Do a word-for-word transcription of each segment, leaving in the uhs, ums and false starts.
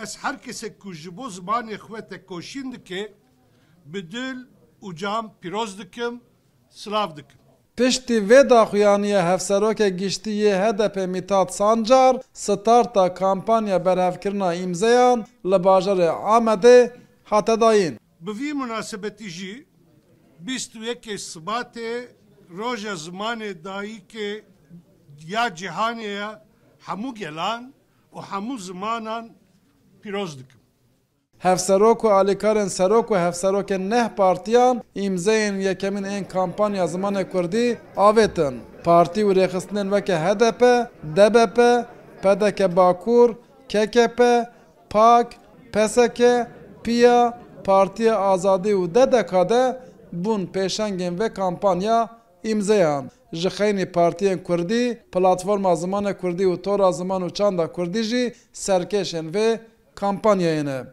Ez her kesek ku ji bo zimanê xwe tekoşîn dike, bi dil û can pîroz dikim, silav dikim. Piştî vê daxuyaniye Hevserokê Giştî yê H D P Mithat Sancar starta kampanya berhevkirina îmzeyan li bajarê Amedê hate dayîn. Bi vî munasebetî jî bîst û yekê Sibatê Roja Zimanê Dayikê ya Cîhanê ya hemû gelan û hemû zimanan pîroz dikim. Hevserok û alîkarên serok û hevserokên neh partiyan îmzeyên yekemîn ên kampanya zimanê kurdî avêtin. Partî û rêxistinên weke H D P, D B P, P D K Bakur, K K P, pak, P S K, piya, Partiya Azadî û D D K de bûn pêşengên vê kampanya îmzeyan. Ji xeynî partiyên kurdî, Platforma Zimanê Kurdî û Tora Ziman û Çanda Kurdî jî serkêşên vê kampanyayê ne.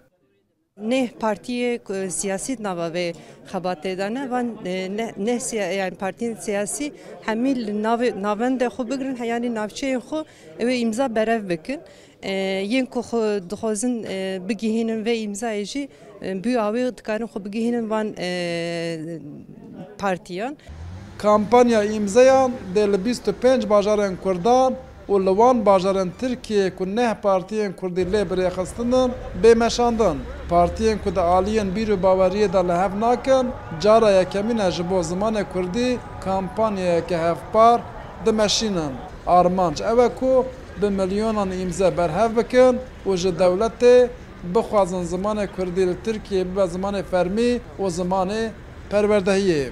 Neh partiyê ku siyasî di nava vê xebatê de ne, van, e, ne, ne siya-, yani partiyên siyasî hemî li navê, navendê xwe bigirin, he, yani navçeyên xwe ew ê îmza berev bikin. E, yên ku xwe dixwazin, e, bigihînin vê îmzayê jî, e, bi awê dikarin xwe bigihînin van, e, partiyan. Kampanya îmzeyan dê li bîst û pênc bajarên kurdan û li wan bajarên Tirkiyeyê ku neh partiyên kurdî lê bi rê xistin in, bê meşandin. Partiyên ku di aliyên bîr û baweriyê de li hev nakin, cara yekemîn e ji bo zimanê kurdî kampanyayeke hevpar dimeşînin. Armanc ew e ku bi milyonan îmze berhev bikin û ji dewletê bixwazin zimanê kurdî li Tirkiyeyê bibe zimanê fermî û zimanê perwerdehiyê.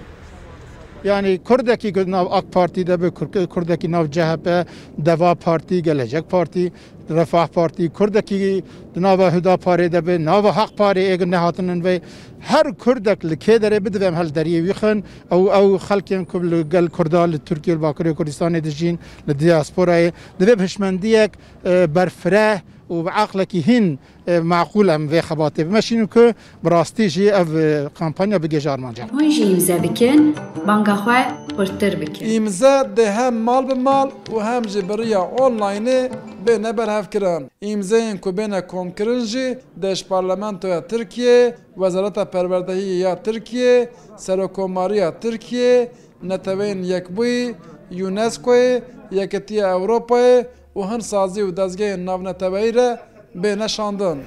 Yanî kurdekî ku nav AK Partî de be, kur-, kurdekî nav C H P, Deva Partî, Gelecek Partî, Refah Partî, kurdekî di nava Huda Parê de be, nava Haq Parê ê nehatinin vê. Her kurdek li kê derê bi divê em hel deriyê wî xin. Ew, ew xelkên ku li gel kurda li Tirkiye û li Bakurê Kurdistanê dijîn, li diasporayê, divê bi hişmendiyek, e, berfireh û bi aqlekî hîn, e, maqûl em vê xebatê bimeşînin ku bi rastî jî ev, e, kampanya bigihêje armanca. Hûn jî îmze bikin, banga xwe xurttir bikin. Îmze dê hem mal bi mal û hem jî bi riya onlaynê bêne berhevkirin. Îmzeyên ku bêne komkirin jî dê ji Parlamentoya Tirkiyê, Wezareta Perwerdehiyê ya Tirkiyê, Serokomariya Tirkiyê, Neteweyên Yekbûyî, UNESCOyê, Yekîtiya Ewropayê û hin sazî û dezgehên navneteweyî re bêne şandin.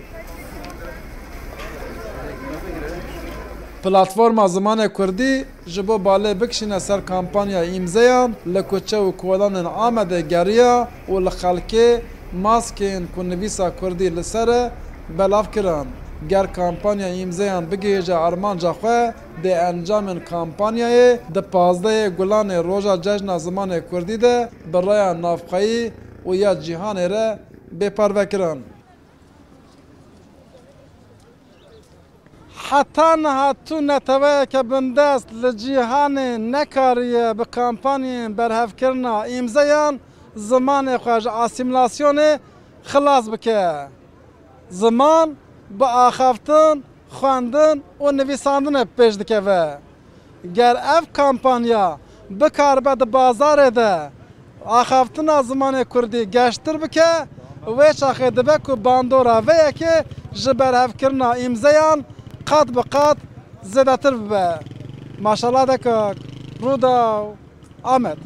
Platforma Zimanê Kurdî ji bo balê bikişîne ser kampanya îmzeyan li kuçe û kolanên Amedê geriya û li xelkê maskeyên ku nivîsa kurdî li ser e belav kirin. Ger kampanya îmzeyan bigihêje armanca xwe, dê encamên kampanyayê di pazdehê Gulanê roja Cejna Zimanê Kurdî de bi raya navxweyî û ya cîhanê re bê parvekirin. Heta niha tu neteweyeke bindest li cîhanê nekariye bi kampanyên berhevkirina îmzeyan zimanê xwe ji asîmîlasyonê xilas bike. Ziman bi axaftin, xwendin û nivîsandinê pêş dikeve. Ger ev kampanya bikaribe di bazarê de axaftina zimanê kurdî geştir bike, wê çaxê dibe ku bandora vê yekê ji berhevkirina îmzeyan qat bi qat zêdetir bibe. Maşallah dekak, Rûdaw, Amed.